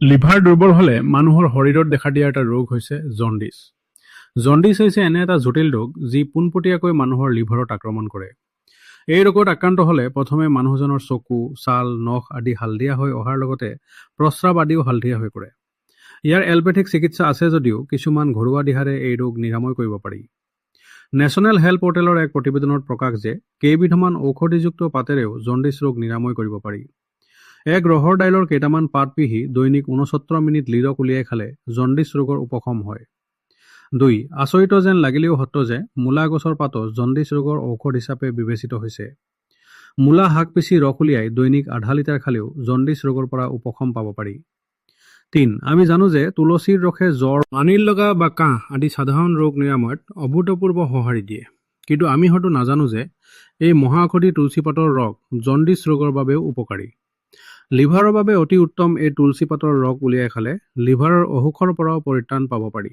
Liver দুৰ্বল হ'লে মানুহৰ শৰীৰত দেখা দিয়া এটা ৰোগ হৈছে জণ্ডিচ। জণ্ডিচ হৈছে এনে এটা জটিল ৰোগ, যি পোনপটীয়াকৈ মানুহৰ লিভাৰত আক্ৰমণ কৰে। এই ৰোগত আক্ৰান্ত হ'লে প্ৰথমে মানুহজনৰ চকু, ছাল, নখ আদি হালধীয়া হৈ অহাৰ লগতে প্ৰস্ৰাৱ আদিও হালধীয়া হৈ পৰে। ইয়াৰ এল'পেথিক চিকিৎসা আছে যদিও কিছুমান ঘৰুৱা দিহাৰে এই ৰোগ নিৰাময় কৰিব পাৰি। নেশ্যনেল হেল্থ পৰ্টেলৰ এক প্ৰতিবেদনত প্ৰকাশ যে কেইবিধমান ঔষধিযুক্ত পাতেৰেও জণ্ডিচ ৰোগ নিৰাময় কৰিব পাৰি। এক ৰহৰ দাইলৰ কেইটামান পাত পিহি দৈনিক 69 মিনিট লিৰক উলিয়াই খালে জণ্ডিচ ৰোগৰ উপশম হয়। 2, আচৰিত যেন লাগিলেও সত্য যে মূলা গছৰ পাতো জণ্ডিচ ৰোগৰ ঔষধ হিচাপে বিবেচিত হৈছে। মূলা শাক পিচি ৰস উলিয়াই দৈনিক আধা লিটাৰ খালেও জণ্ডিচ ৰোগৰ পৰা উপশম পাব পাৰি। 3, আমি জানো যে তুলসীৰ ৰসে জ্বৰ, পানীৰ লগা বা কাহ আদি সাধাৰণ ৰোগ নিৰাময়ত অভূতপূৰ্ব সঁহাৰি দিয়ে। কিন্তু আমি হয়তো নাজানো যে এই মহাঔষধি তুলসী পাতৰ ৰস জণ্ডিচ ৰোগৰ বাবেও উপকাৰী। লিভাৰৰ বাবে অতি উত্তম এই তুলসী পাতৰ ৰস উলিয়াই খালে লিভাৰৰ অসুখৰ পৰাও পৰিত্ৰাণ পাব পাৰি।